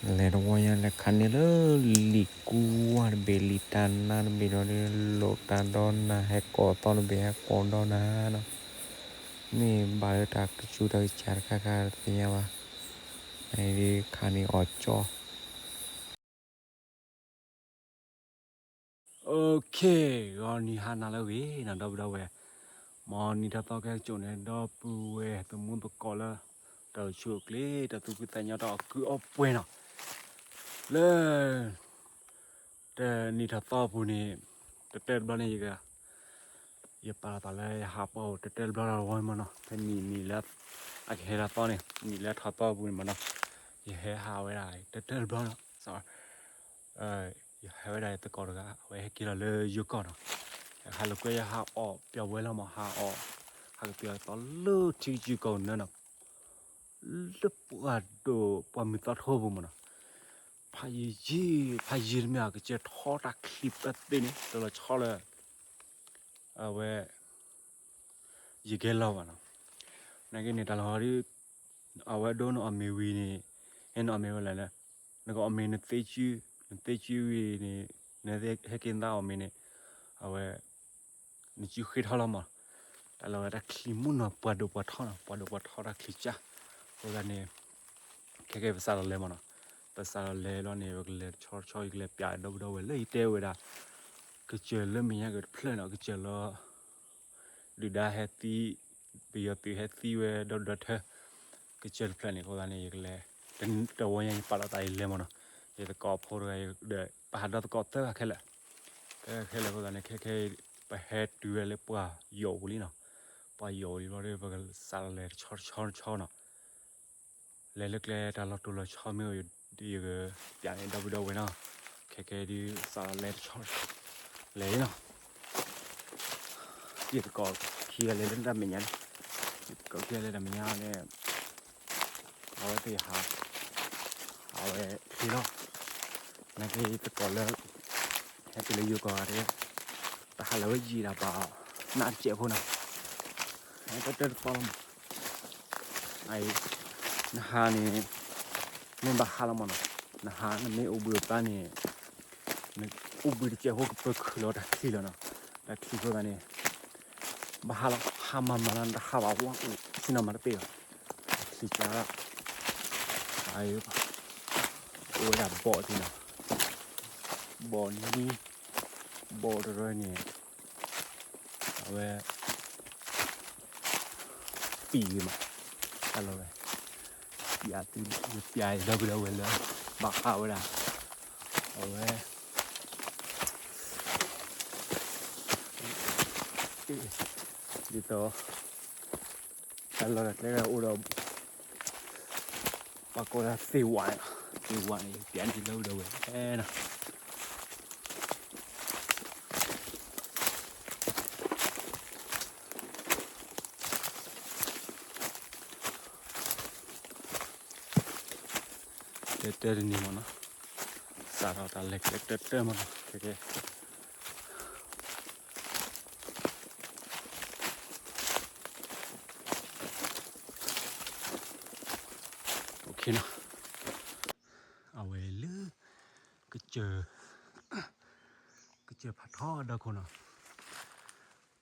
လဲၤတဝီညါ လဲၤခးန့ၢ်လၢလံာ်ကူဝါတဘ့ၣ် လံာ်တၢ်နါတဘ့ၣ်ဒီး လိာ်တၢ်ဒီနၤ ဟဲကိးသီတဘ့ၣ် ဟဲကိးဒီနၤနီၤ, မ့ၢ်ဘၣ်လၢတၢ်ကဆူးတၢ်ကစၢ်တခါခါတသ့ၣ်ညါဘၣ်, နဒုးခးန့ၢ်အီၤကၠီ OK, ဂီၤနံၤဟါနၤလၢအဂ့ၤနီၤ ဒီပုၢ်ဒီဝဲၢ်, မ်နံၣ်ထီၣ်သီကဲကၠိန့ၣ် ဒီပုၢ်ဝဲၢ်သမူသကိးလၢ တၢ်အိၣ်ဆူၣ်အိၣ်ချ့ တၢ်သူၣ်ဖှံသးညီတၢ်အီၣ်ကုၢ်အီပှဲၤနီၤ, လၢ တနံၣ်ထီၣ်သီအပူၤန့ၣ် တတၢၢ်တဘျီန့ၣ် ယက ယပာ်လီၤသးလၢယဟးပီၣ်တတၢၢ်တဘျီလီၤဝဲမ့ၢ်နီၤ, ဖဲနံၣ်နံၣ်လၢ အကဟဲထီၣ်သီန့ၣ် နံၣ်လၢထီၣ်သီအပူၤန့ၣ်မ့ၢ်နီၤ, ယဟဲဟးဝဲဒၣ်တတၢၢ်တဘျီနီၤ, ယဟဲဝဲဒၣ်ယသကိးတဂၤ အဝဲဟဲက့ၤလီၤလၢယိၤကီၢ်နီၤ, ဟးလိာ်ကွဲယဟးအီၣ်ပျီဝဲလီၤမး ဟးအီၣ် ဟးကပျီသီလၢထံကစုကီၢ်နၢနီၤ, လၢပှၤဒိၣ်ပှၤမုၢ်သီထိပူၤမ့ၢ်နီၤ, ဖးယံာ်ယံာ် ဖးယံာ်တမ့ၢ် အကစၢၢ်ထီတၢ်ချံပသ့ၣ်န့ၣ် တလီၤဆီလၢ အဝဲ ယကဲလီၤဘၣ်နီၤ, နာ်က့န့ၣ် တၢ်လီၢ်ဒ် အဝဲဒိနအီၣ်မ့ၤဝံၤန့ၣ် ဟဲနအီၣ်မ့ၤဝဲလဲၣ်လဲၣ်, နကအီၣ်မ့ၤနသ့စု, နသ့စုဝံၤန့ၣ် နဟဲက့ၤနသးအီၣ်မ့ၤန့ၣ် အဝဲ နစုဃ့ထီလီၤမး, တၢ်လီၢ်ဝဲတၢ်ချံမုၢ်နီၤ ပှၤဒိၣ်ပှၤထီနီၤ ပှၤဒိၣ်ပှၤထီတၢ်ချံကၢ်, အဃိသတးန့ၣ် ခဲကဲပစးထီၣ်လဲၤမးနီၤ, ပစးထီၣ်လဲၤလီၤန့ၣ် ပကလဲၤတဆီတဆီ ယကလဲၤပျးဒီပုၢ်ဒီဝဲၢ်လၢယတဲဝဲဒၣ် ကစၢၢ်လၢမဲာ်ညါကတဖျၢၣ်နီၤ ကစၢၢ်လၢ ဒုၣ်ဒါဟဲသံ, ပယီၤသုးဟဲသံဝဲဒီဒီထၢ ကစၢၢ်တဖျၢၣ်န့ၣ် အဃိသတးန့ၣ် ယကလဲၤ တဝီညါယပာ်လီၤသးယလဲၤမးနီၤ, ယသကိးဖိတဂၤဒီး ပဟးဒီသကိးသၢဂၤခဲလၢာ်, ခဲခဲလၢာ်အဃိသတးန့ၣ် ခဲခဲ ပဟဲတုၤဝဲလၢပှၢ်ယိာ်ပူၤလံနီၤ, ပှၢ်ယိာ်ပူၤလံဘျီဒီး ပကစးထီၣ်လဲၤတဆီတဆီတဆီနီၤ လဲၤလၢကျဲတၢ်လီၢ်တိၢ်လီၤဆီမ့ၢ် ယကပျးန့ၣ်ဒီပုၢ်ဒီဝဲၢ်နီၤ, ခဲကဲဒုးစးထီၣ်လဲၤတဆီ လဲၤလံနီၤ, ယသကိးခံဂၤလဲၤလၢတၢ်မဲာ်ညါန့ၣ်, ယသကိးခံဂၤလဲၤတၢ်မဲာ်ညါန့ၣ် အဝဲသ့ၣ်ဟး, အဝဲချ့လီၤ, နာ်က့ယသကိးလၢ ဟဲတုၤလၢယိၤကီၢ်ဂၤတဂ့ၤ, တဟးလၢၤဝဲယံာ်ဒၣ်ဘၣ်, နးတစဲးဖိနီၤ, တၢ်တၢၢ်တသီလီၤမး, နဟါန့ၣ် မ့ၢ်ဘၣ်ဟါလီၤမးနီၤ, နဟါနမ့ၢ်အိၣ်ဘှံးအပၢ်န့ၣ် အိၣ်ဘှံးတစဲးဖိကပၢၤခုၣ်လီၤတၢ်ချံလီၤနီၤ, တၢ်ချံအဃိသတးန့ၣ် ဘၣ်ဟါလီၤ ဟါမၤမၤလီၤ နတဟါဘၣ်ဝဲအိၣ်ဆ့ၣ်နီၤမၤတပ့ၢ်ဘၣ်, တၢ်ချံကၢ် အိၣ်ဝဲဒၣ်ဘီၣ်သ့ၣ်နီၤ, ဘီၣ်နံၤ ဘီၣ်တရၢန့ၣ် အဝဲ ပံာ်ဂ့ၤမး, တၢ်လီၢ်ဝဲ ပျးသု ယပျးဒီပုၢ်ဒီဝဲၢ်လၢ ဘၣ်ဟးဝဲဒၣ် အဝဲ ဒ်သိး တၢ်လီၢ်တၢ်ကျဲအိၣ်ဒီး ပှၤကိးဒၣ်သ့ၣ်ဝးန့ၣ်, သ့ၣ်ဝးန့ၣ် ပျးန့ၢ်ဒီပုၢ်ဒီဝဲၢ်နီၤ တၢၢ်တၢၢ်တနံၤမးနီၤ, စးထီၣ်တၢ်လဲၤကျဲတၢၢ်တၢၢ်မးနီၤ, ခဲကဲ OKနီၤ, အဝဲလၢ ကစၢၢ် ကစၢၢ်ဖးထီအဒီခိၣ်နီၤ,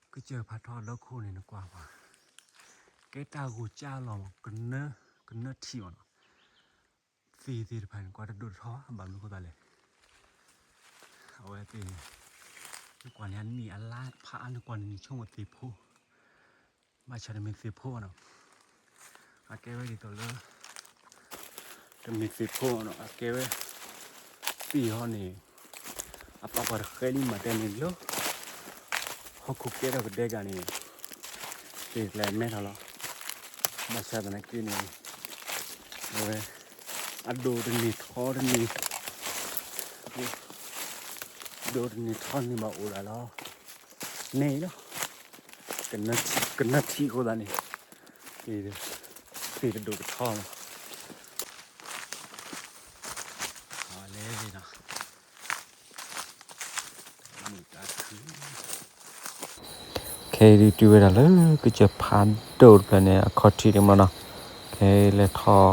ကစၢၢ်ဖးထီအဒီခိၣ်န့ၣ် နကွၢ်ကွၢ်, ကဲတၢ်ဂိၢ်ကၢ်လီၤမး, ကနၢထံမးနီၤ, သ့ၣ်သ့ၣ်တဖၣ်န့ၣ် ကွၢ်တဒိၣ်တထီဘၣ်, ဘၣ်မနုၤအဃိသတးလဲၣ်, အဝဲသ့ၣ်န့ၣ် နကွၢ်န့ၣ် အနံၣ်အလါဖးအါ နကွၢ်န့ၣ် နဆိကမိၣ်သ့ၣ်ဖိ ဘၣ်ဆၣ်တမ့ၢ်သ့ၣ်ဖိဘၣ်နီၤ, အကဲဝဲဒ်သိးလၢ တမ့ၢ်သ့ၣ်ဖိဘၣ်နီၤ, အကဲဝဲ သ့ၣ်ဟီန့ၣ် အသးပှၢ်တဃဲလံမး တဲန့ၣ်လၢ ဟီၣ်ခိၣ်ကဲထီၣ်ကဒဲကၤန့ၣ် သ့ၣ်ကျဲမဲထီၣ်လီၤ, ဘၣ်ဆၣ်သနာ်က့န့ၣ် အဝဲ အဒိၣ်တန့ၢ်ထီတန့ၢ် ဒိၣ်တန့ၢ်ထီန့ၢ်ဘၣ်အိၣ်ဒၣ်လီၤ, န့ၣ်လီၤ, ကနၢထံအဃိသတးန့ၣ် သ့ၣ်တဒိၣ်ကထီလီၤ, လဲၤလီၤ, ခဲအံၤဒုးတုၤဝဲဒၣ်လၢ ကစၢၢ်ဖးဒိၣ်တဖျၢၣ်န့ၣ် အခီၣ်ထံးန့ၣ်မးနီၤ, ခဲအံၤလဲၤထီၣ်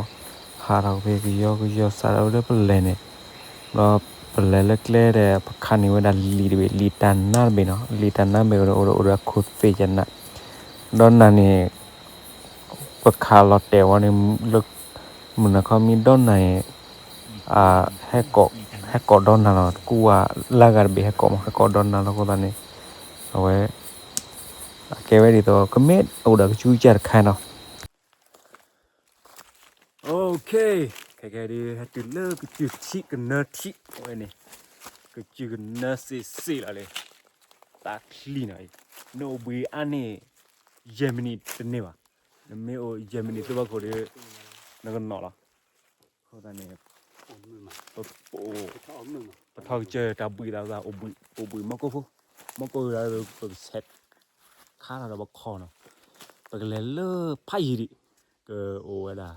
ခးထီၣ်ကဖဲကယီကယီစးထီၣ်လၢပလဲၤန့ၣ်, ဒီးပလဲၤလၢကျဲဒီး ပခးန့ၢ်ဝဲဒၣ်လံာ်တဘ့ၣ် လံာ်တၢ်နါတဘ့ၣ်နီၤ, လံာ်တၢ်နါတဘ့ၣ်အိၣ်ဒီး အိၣ်ဒီးအခိၣ်သ့ၣ်ကနး, ဒီးနၤန့ၣ် ပခးလီၤတဲာ်ဝဲန့ၣ် လၢမုၢ်နၤခီမ့ၢ်ဒီနၤန့ၣ် ဟဲကိးဒီနၤလီၤ, တကူဝဲလၢဂၤတဘ့ၣ် ဟဲကိးမး ဟဲကိးဒီနၤလီၤအဃိသတးန့ၣ်, အဝဲ အကဲဝဲဒ်သိး ကမ့ၢ်အိၣ်ဒီးကစူကစၢ်တခါနီၤ. Okay, ခဲကဲဒ် ဟဲတုၤလၢကစၢၢ်ထံကနၢထံဝဲန့ၣ်, ကစၢၢ်ကနၢစ့ၣ်စ့ၣ်လီၤလံ, သးချံနီၤ, နအိၣ်ဘှံးအါန့ၢ် ယဲၢ်မံးနံးတန့ၢ်ဘၣ်, နမ့ၢ်အိၣ်ယဲၢ်မံးနံးသ့ၣ်ဘၣ်ခိၣ်ဒီး နကနီၤလီၤ. အဃိသတးန့ၣ် ပ ပထီၣ်ကစၢၢ်တၢ်ဘှံးသး အိၣ်ဘှံး အိၣ်ဘှံးမီၢ်ကိၢ်ဖိ, မီၢ်ကိၢ်ဖိဒီး ပကဆဲးခါထီၣ်ဒီးပခီနီၤ, ပကလဲၤလၢဖးယံၤဒံး, ကအိၣ်ဝဲဒၣ်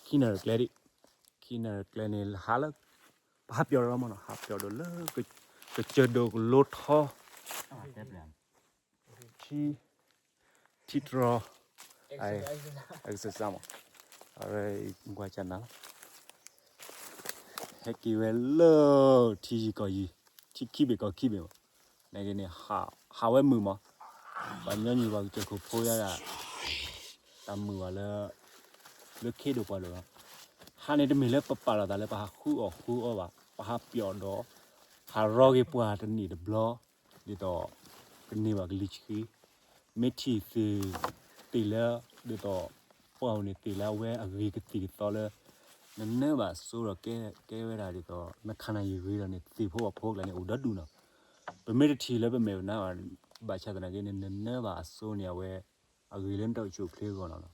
ခံနၣ်ရံၣ်ကျဲဒံး, ခံနၣ်ရံၣ်ကျဲန့ၣ် ဟးလၢ ပဟးပၠီၣ်ဒီးမးနီၤ, ဟးပၠီၣ်ဒီးလၢ ကစၢၢ်ဒိၣ်ကလိထီ ထံ ထံတြီၤ exercise မး, ကွၢ်ကနၤလီၤ, ဟဲက့ၤဝဲလၢ ထံယံၤကီၢ်ယံၤ, ထံခံဘ့ၣ်ကီၢ်ခံဘ့ၣ်မး, နာ်က့န့ၣ် ဟးဝဲမုာ်မး, ပှၤညီနုၢ်ပှၤကစၢၢ်ခိၣ်ဖိယါဒၣ် တၢ်မုာ်ဘၣ်လၢ လၢခ့ဒိၣ်ပှၢ်ဒိၣ်လီၤ, ဟးန့ၣ်တမ့ၢ်လၢပပာ်လီၤသးလၢပဟးဃုအီၣ်ဃုအီဘၣ်, ပဟးပၠီၣ်ဒီး ဟးရီက့ၤပှၤတနံၣ်တဘျီ ဒ်သိး ကန့ၢ်ဘၣ်ကလံၤဆှံ, မ့ၢ်ထံၣ်သ့ၣ်လၢ ဒ်သိး ပှၤအိၣ်န့ၣ်သ့ၣ်လၢအဝဲအဂ့ၤကသံၣ်ကသီလၢ နနၢဘၣ်အစိဒီး ကဲဝဲဒၣ်ဒ်သိး နခါနၤယံာ်ဂ့ၤဒီးန့ၣ် သ့ၣ်ဖိဘၣ်ဖိကျါန့ၣ် အိၣ်ဒီဒူၣ်နီၤ, ပမ့ၢ်တထံၣ်လၢပမဲာ်ပနါဘၣ်, ဘၣ်ဆၣ်သနာ်က့န့ၣ် နနၢဘၣ်အစိန့ၣ် အဝဲ အဂ့ၤလၢနတၢ်အိၣ်ဆူၣ်အိၣ်ချ့အဂီၢ်လီၤနီၤ,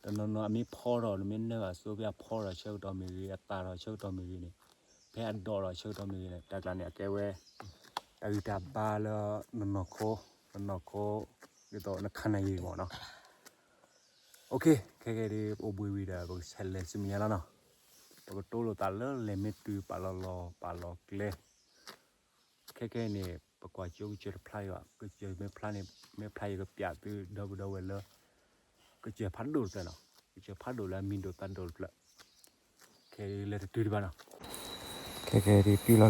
တနီၤနီၤအမ့ၢ်ဖီထီၣ် နမ့ၢ်နၢဘၣ်အစိ ဖဲအဖီထီၣ်ဆၢကတီၢ်မ့ၢ်ဂ့ၤ အသၣ်ထီၣ်ဆၢကတီၢ်မ့ၢ်ဂ့ၤန့ၣ်, ဖဲအဒိးထီၣ်ဆၢကတီၢ်မ့ၢ်ဂ့ၤန့ၣ် တၢ်ကျါန့ၣ် အကဲဝဲ တၢ်ဂံၢ်တၢ်ဘါလၢ နနီၢ်ခိ နနီၢ်ခိ ဒ်သိးနခါနၤယံာ်မးနီၤ. Okay, ခဲကဲဒ် ပအိၣ်ဘှံးဝံၤဒီး ပကဆဲးလဲၤဆူမဲာ်ညါလီၤနီၤ, ပကတိလိာ်သးလၢလဲၤမ့ၢ်တုၤပာ်လီၤလီၤပာ်လီၤကျဲ ခဲကဲန့ၣ် ပကွၢ်ကၠိကစၢၢ်တဖျါအံၤဘၣ်, ကစၢၢ်မ့ၢ်ဖျါန့ၣ် မ့ၢ်ဖျါယကပျးသုဒီပုၢ်ဒီဝဲၢ်လၢ ကစၢၢ်ဖးဒိၣ်တဖျၢၣ်နီၤ, ကစၢၢ်ဖးဒိၣ်လၢအမံၤဒိၣ်သးဒိၣ်တဖျၢၣ်, ခဲကဲလဲၤတတုၤဒံးဘၣ်နီၤ. ခဲကဲဒ်တုၤလီၤလၢ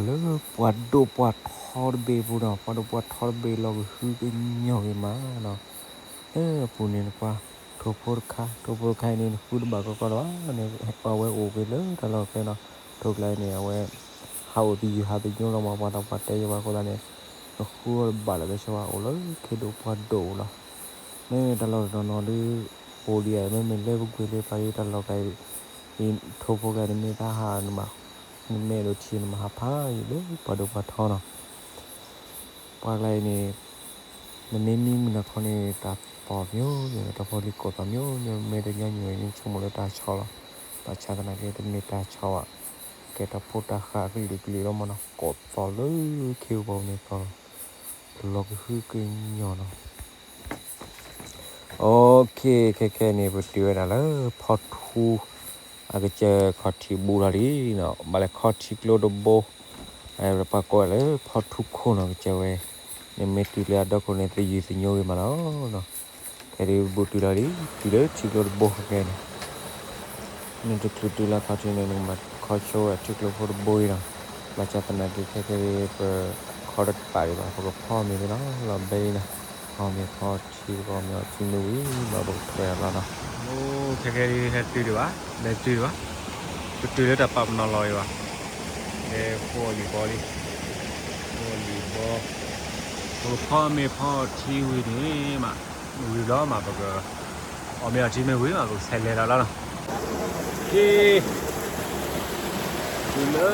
ပှၤဒိၣ်ပှၤထီတဘ့ၣ်အပူၤနီၤ, ပှၤဒိၣ်ပှၤထီတဘ့ၣ်လီၤကဟုကညီၤဂ့ၤမးနီၤ, လၢအပူၤန့ၣ်နကွၢ် ထိၣ်ဖိတခါ, ထိၣ်ဖိတခါအံၤန့ၣ် နဃုတဘၣ်ကီကီတဘၣ်န့ၣ် အဝဲအိၣ်က့ၤလၢတၢ်လီၢ်ဖဲနီၤ, ထိၣ်ကျါအံၤန့ၣ် အဝဲ ဟးအိၣ်သယုၢ်ဟးသညိလီၤမး ပှၤသးပှၢ်တဲယဲၢ်ဝဲအဃိသတးန့ၣ်, နဃုအီၤတဘၣ်လၢၤဘၣ်ဆၣ်ဝဲအိၣ်လၢခ့ဒိၣ်ပှၢ်ဒိၣ်လီၤ, လၢတၢ်လီၢ်တနီၤနီၤဒ် အိၣ်ဒံးဧါ မ့မ့ၢ်လၢပကွ့ၤလၢပှၤဒ်တၢ်လီၢ်ကျါအံၤ, ထိၣ်ဖိကျါအံၤ နမ့ၢ်တဟး နမ့ၢ်အဲၣ်ဒိးထံၣ်နမ့ၢ်ဟးဖးယံာ်လၢပှၤဒိၣ်ပှၤထီနီၤ ပှၤကျါအံၤန့ၣ် နမ့ၢ်မံမုၢ်နၤခီန့ၣ် တၢ်သီၣ်မျိုးမျိုး တၢ်ဖိလံၤကိးသီၣ်မျိုးမျိုး မ့ၢ်တညီညီန့ၣ် ဆိကမိၣ်လၢတၢ်ဆီလီၤ, ဘၣ်ဆၣ်သနာ်က့ တမ့ၢ်တၢ်ဆီဘၣ်, ကဲတၢ်ဖိတၢ်ဃၢ်အကလုာ်ကလုာ်လီၤမးနီၤ, ကိးသီၣ်လၢခ့ပူၤန့ၣ်သီၣ်လီၤ, လီၤကဟုကညီၤနီၤ Okay, ခဲခဲန့ၣ် ပတုၤဝဲဒၣ်လၢ ဖီထူ အကစၢၢ်ခီၣ်ထံးဘူးထီၣ်လံနီၤ, ဘၣ်လဲၤခီထံကျိတဘိ, ပှၤကိးဝဲလၢဖီထူခိၣ်နီၤ ကစၢၢ်ဝဲ, နမ့ၢ်တုၤလၢအဒီခိၣ်န့ၣ် သယုၢ်သညိဂ့ၤမးလီၤနီၤ, ခဲဒုးဘူးတုၤလီၤလံ, တုၤလၢထံကျိတဘိခဲခဲန့ၣ် နတချုးတုၤလၢခီၣ်ထံးန့ၣ် နကမၤခီဆိဝဲထံကျိဖိတဘိအံၤနီၤ, ဘၣ်ဆၣ်သနာ်က့ ခဲခဲဒုး ပခီတပာ်ဒံးဘၣ် ပကဖီမ့ၤသ့နီၤ, လီၤဘဲအံၤနီၤ, အီၣ်မ့ၤဖီထံ ပကအီၣ်မ့ၤအီထံမ့ၢ်ဝံၤ ဘၣ်ပကထွဲအီၤလီၤနီၤ, အိၣ်ခဲခဲဒုးဟဲတုၤဒံးဘၣ်, လဲၤတုၤဒံးဘၣ်, ပတုၤလၢတၢ်ပာ်ပနီၣ်လီၤအံၤဘၣ်, လဲၤဃိအီၣ်လံာ်ဘီလံ, ဃိအီၣ်လံာ်ဘီ, ပကဖီမ့ၤဖီထံဝံၤန့ၣ်မး, မ့ၢ်ဝံၤဘျီမး ပက အီၣ်မ့ၤအီထံမ့ၢ်ဝံၤမး ပကဆဲးလဲၤလီၤလီၤနီၤ, က့ၤ တုၤလၢ ထံ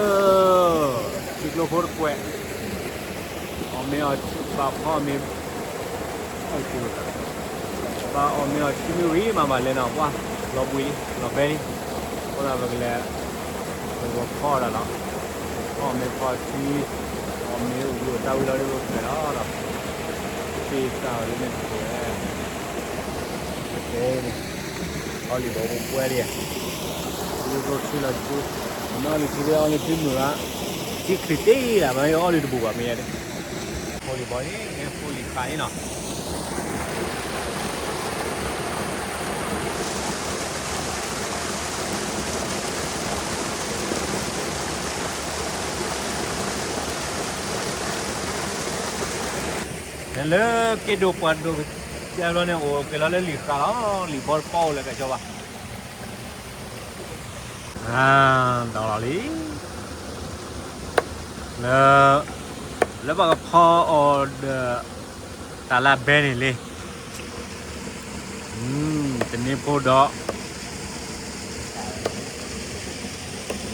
ကျိဖိတကွဲး, အီၣ်မ့ၤအီထံ ဘၣ်ဖီမ့ၤ, ဘၣ်အီၣ်မ့ၤအီထံမ့ၢ်ဝံၤမး ဘၣ်လဲၤနီၤ ပှၤ လီၤဘှံးလံ လီၤဘဲလံ, အဃိသတးပကလဲၤ ပကဖီဒၣ်လီၤ, ဖီမ့ၤဖီထံ, အီၣ်မ့ၤဝံၤတၢ်ဝံၤလီၤဒီး ပကထွဲလီၤလီၤ, သ့ၣ်သၣ်ဝဲလၢန့ၣ်တက့ၢ်, ကဲန့ၣ် အီၣ်လံာ်ဘီပှဲၤလံ, ဒိၣ်ထံလီၤဒိၣ်, အီၣ်လံာ်ထံ အီၣ်လံာ်ထံမုာ်ဘၣ်, ထံချံးတ့ၢ်လၢ မ့ၢ်အီၣ်လံာ်တဘူးဘၣ် မ့ၢ်ယါဒ်, ဖိလံၤဘီန့ၣ် ဖိလံၤဃာ်န့ၣ်နီၤ က လၢက့ဒိၣ်ပှၢ်ဒိၣ်ကဲဘျီန့ၣ် အိၣ်က့ၤလီၤလၢလံာ်ဃာ်လီၤ, လံာ်ဘီတပီၣ်အိၣ်လၢကဆီဘၣ်. ဒီးလီၤလံ, လၢ လၢပှၤကဖီအီၤဒီး တၢ်လၢဘဲန့ၣ်လံ. တန့ၢ်ဖိဒီး တ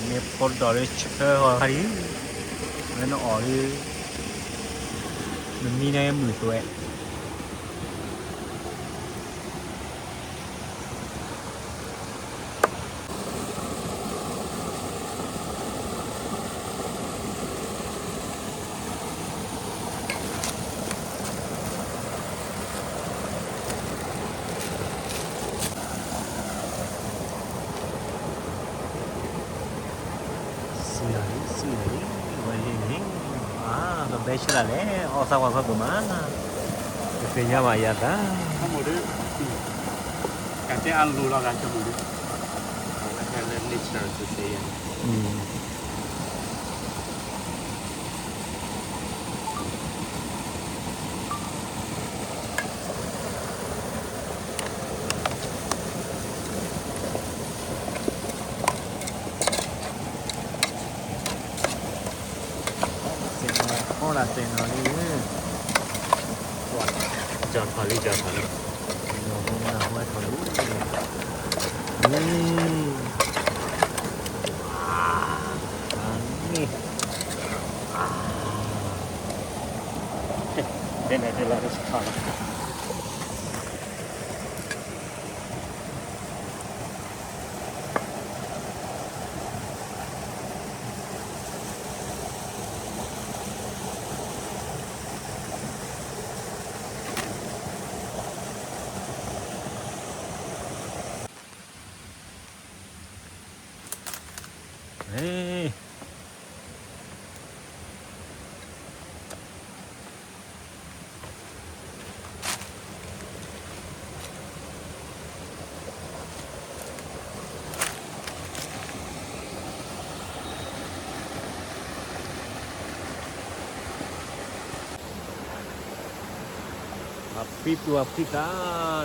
န့ၢ်ဖိဒီးလၢဆၢဃီၤခါဒံး, လၢနအီၣ်လၢ နမံန့ၣ်မုာ်သွဲ စံၣ်လီၤလံ စံၣ်လီၤလံ, ဝဲလံန့ၣ်, အါ, ကဘဲဆၢဒၣ်လဲၣ်, အီၣ်သးပှၤဖးဒိၣ်မး, တသ့ၣ်ညါဘၣ်ယၤသး, ကတဲအလိၤလီၤဂၤဆိမိၣ်ဒုး, အဝဲဟဲလၢ nature တသ့ယၤ စ့ၣ်နီၤ ဖီဒၣ်စ့ၣ်နီၤလံ, ကၠီၣ်ထီၣ်လံ ကၠီၣ်ထီၣ်လံ, စ့ၣ်နီၤဖိမနၤဟဲထီၣ်လံ, အါ, အါန့ၣ်, အါ, ဒ်န့ၣ်ဒ်လီၤ တစခါလီၤ. အဖံပူၤအဖံသး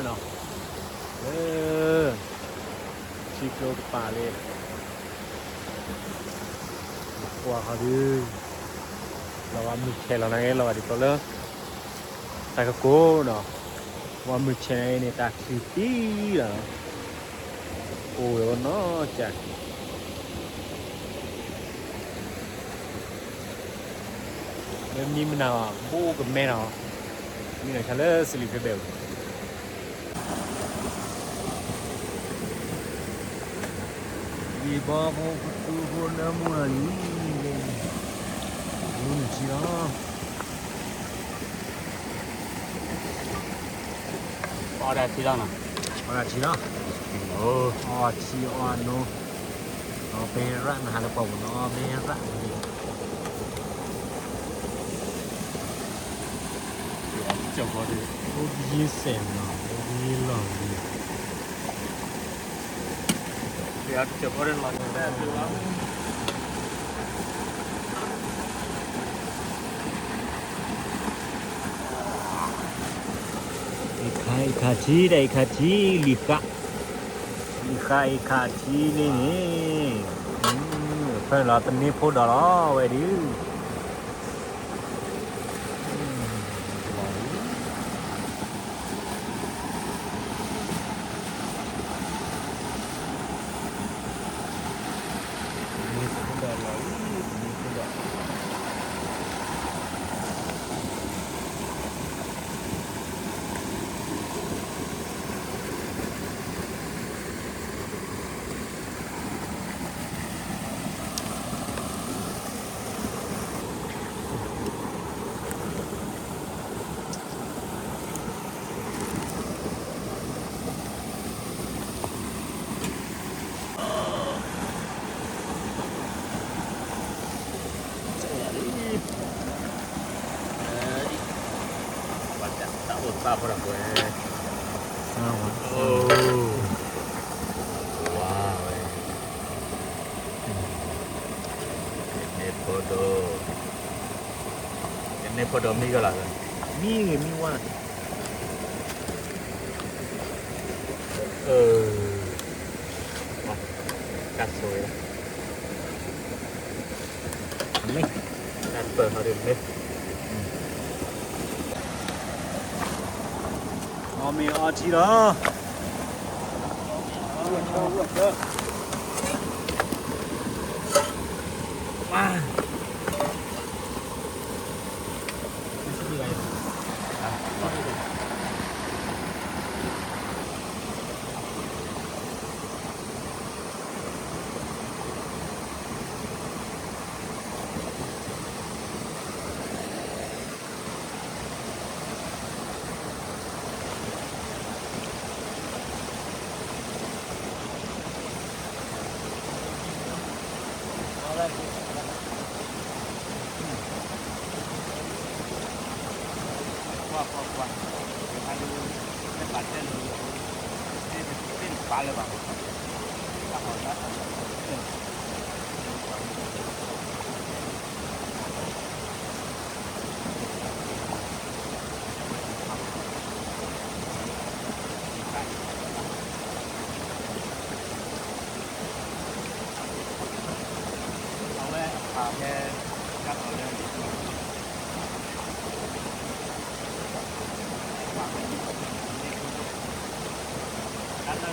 နီၤ, လၢ ထံကျိတပၤလံ, ကွၢ်ဃီဒုး, လီၤဂာ်မုၢ်ဆဲးလီၤနာ်က့ လီၤဂာ်ဒ်သိးလၢ တၢ်ကကိးနီၤ, ဝဲမုၢ်ဆဲးန့ၣ် တၢ်ချံၤသံလီၤ, အိၣ်ဝဲနီၢ်ကၠး လၢမံမနၤအီၤ ဘူးကမဲနီၤ, မံနီၤဆါလၢစလံၤဖဲဘဲၣ်ပူၤ, ယံာ်ဘီဖိကသူဖိနၢမူနီၤလံ, မူနုာ်ထံလီၤ. အီၣ်ဒၣ်ထံလီၤနီၤ, အီၣ်ဒၣ်ထံလီၤ, အီၣ်ထံအီၣ်နိ, အီၣ်ဘဲရၣ်နဟးလၢပှၢ်ပူၤနီၤ အီၣ်ဘဲရၣ်န့ၣ်, အိၣ်ကယ့စဲးနီၤ အိၣ်ကယ့လီၤလံ. အံခါ အံခါထံ တၢ်အံခါထံ လံာ်ဃာ်, လံာ်ဃာ်အံခါထံန့ၣ်န့ၣ်, ဖဲလီၤတန့ၢ်ဖိဒီးလီၤဝဲဒုး. တၢ်အိၣ်သးဖိတၢ်ကွဲး, ဝါဝဲ, ကန့ၢ်ဖိဒီး, ကန့ၢ်ဖိဒီးမံကလၤလၢ မံဂ့ၤမံဝါ, အ, တၢ်ဆိၣ်ဂ့ၤလီၤ, မ့ၢ်, တၢ်ပၢၢ်ဟီဒ်မ့ၢ်, အီၣ်မ့ၤအီထံလီၤ. အဝဲအခါဖဲ တၢ်ကီၤလၢ တၢ်လၢ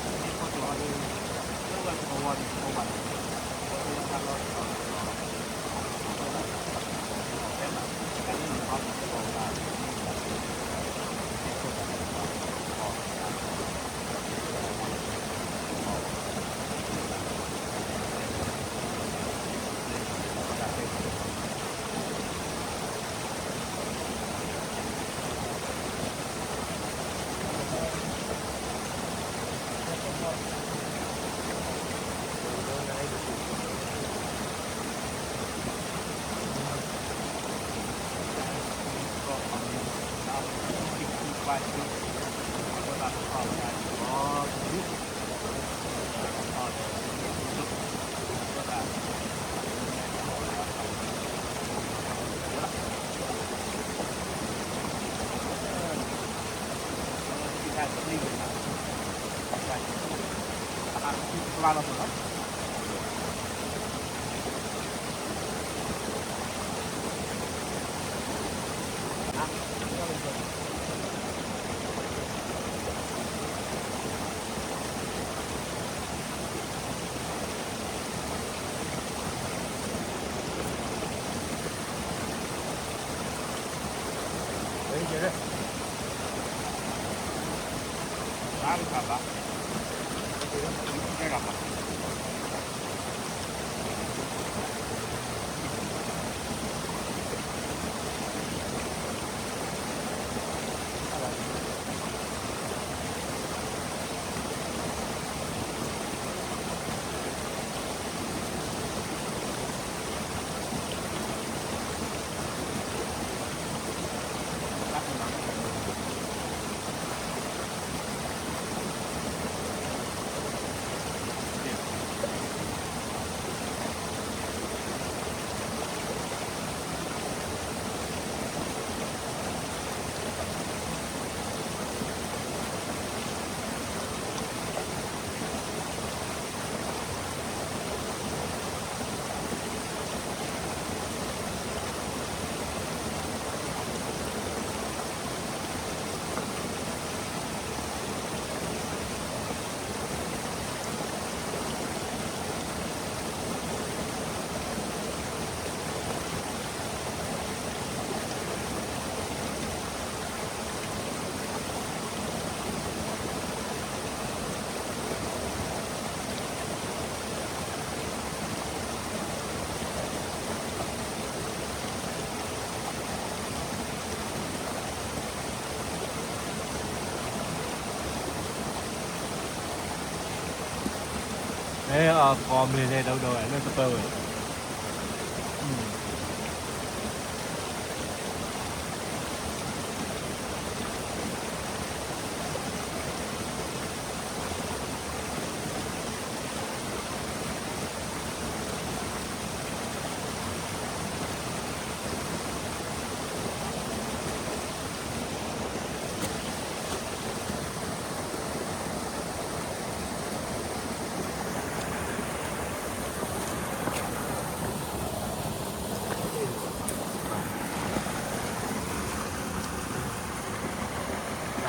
သုးမုၢ်ခိၣ်ကျိၤအီၤဒီး လၢဝဲကဝီၤန့ၣ် တအိၣ်ဘၣ်န့ၣ် တအိၣ်ဘၣ် တအိၣ်ဘၣ် တၢ်လၢနခီန့ၣ် တအိၣ်ဘၣ် မ့ၢ်အကီၢ်မ့ၢ်န့ၣ် ဒိၣ်ဒိၣ်ဝဲ လၢကပၢဝဲ.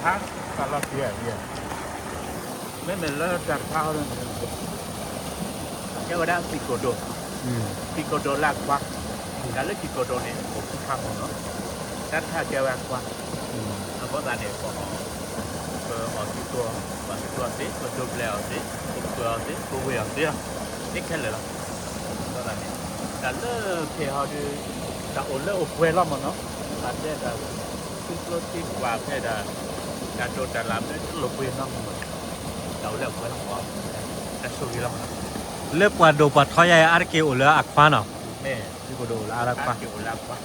တၢ်လီၢ်ခံဂၤ မ့မ့ၢ်လၢတၢ်တခါအံၤန့ၣ် ကဲဝဲဒၣ်သံၣ်ကိၢ်ဒိၣ်, သံၣ်ကိၢ်ဒိၣ်လၢအခွါ, တၢ်လၢသံၣ်ကိၢ်ဒိၣ်န့ၣ် အိၣ်ခံခါမ့ၢ်နီၤ, တၢ်တခါကဲဝဲအခွါ, အဃိသတးန့ၣ် ပအီၣ်, ပအီၣ်သံၣ်ကိၢ်, ပအီၣ်သံၣ်ကိၢ်သ့, ပဒိးဘျဲးအီၤသ့, ပပၢၤအီၤသ့, ပဝ့ၤအီၤသ့လီၤ, မ့ၢ်ခဲလၢာ်လီၤ. အဃိသတးန့ၣ် တၢ်လၢခဲဟီဒီး တၢ်အိၣ်လၢအိၣ်ပှဲၤလီၤမ့ၢ်နီၤ, ဘၣ်တဲတၢ် ထံကျိထံကွာ်ဖဲဒၣ် တၢ်တိာ်တၢ်လၢ်မ့ၢ်တလိၣ်ပှ့ၤနီတမံၤဘၣ်, တၢ်အိၣ်လၢအပှဲၤလီၤ, တၢ်ဆိၣ်ဂ့ၤလီၤမ့ၢ်နီၤ, လၢပှၤဒိၣ်ပှၤထီယါအံၤ အါတက့ၢ်အိၣ်လၢအခွါနီၤ, မ့ၢ်သံၣ်ကိၢ်ဒိၣ်အိၣ်လၢအခွါ, အါတက့ၢ်အိၣ်လၢအခွါ